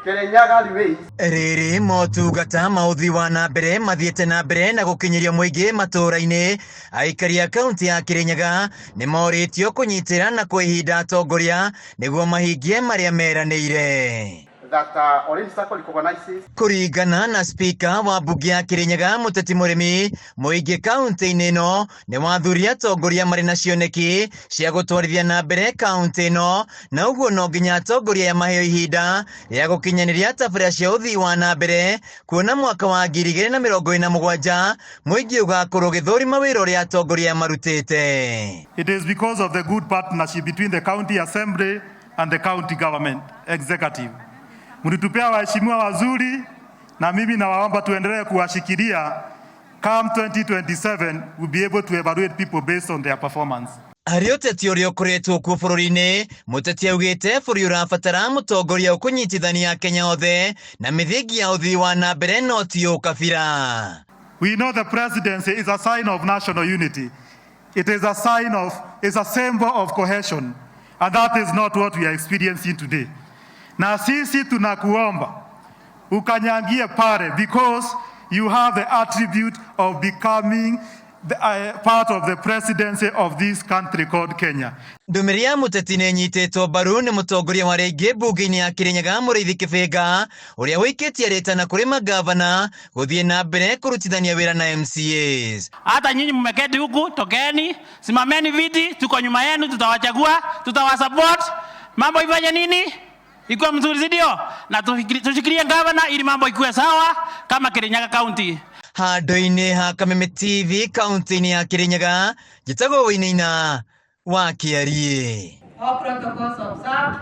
Kirinyaga remains Rĩrĩ motungata ma ũthii wa na mbere mathiĩte na mbere na gũkinyĩrio mũingĩ matũũra-inĩ, aikari a kaunti ya Kirinyaga nĩ morĩtio kũnyitĩra na kwĩhinda atongoria nĩguo mahingie marĩa meranĩire. That Orange Sacco recognizes Kũringana na spika wa mbunge ya Kirinyaga Mũteti Mũrĩmi, mũingĩ kaunti-inĩ ĩno nĩ wathuria atongoria marĩ na cioneki cia gũtwarithia na mbere kaunti ĩno, na ũguo no nginya atongoria aya maheo ihinda rĩa gũkinyanĩria tabarĩra cia ũthii wa na mbere, kuona mwaka wa 2027 mũingĩ ũgakorwo ũgĩthũrima wĩra ũrĩa atongoria aya marutĩte. It is because of the good partnership between the county assembly and the county government executive. Mlitupea waheshimiwa wazuri na mimi nawaomba tuendelee kuwashikilia. Come 2027, we'll be able to evaluate people based on their performance. Harĩ ũteti ũrĩa ũkoretwo kuo bũrũri-inĩ, mũteti augĩte bũrũri ũrabatara mũtongoria ũkũnyitithania Akenya othe na mĩthingi ya ũthii wa na mbere no ti ũkabira. We know the presidency is a sign of national unity. It is a sign of, it's a symbol of cohesion. And that is not what we are experiencing today. Na sisi tunakuomba ukanyangie pale because you have the attribute of becoming part of the presidency of this country called Kenya. Ndũmĩrĩri ya mũteti nĩ ĩnyitĩtwo mbaru nĩ mũtongoria wa rĩngĩ mbunge-inĩ ya Kirinyaga Mũrĩithi Kĩbĩnga, ũrĩa ũikĩtie rĩtana kũrĩ magavana gũthiĩ na mbere kũrutithania wĩra na MCAs. Hata nyinyi mmeketi huku, tokeni, simameni viti, tuko nyuma yenu, tutawachagua, tutawasupport. Mambo ifanye nini? Ikuwe mzuri, si ndio? Na tushikilie gavana ili mambo ikuwe sawa kama Kirinyaga County. Handũ-inĩ ha Kameme TV kaunti-inĩ ya Kirinyaga, njĩtagwo Wainaina wa Kĩariĩ. All protocols observed.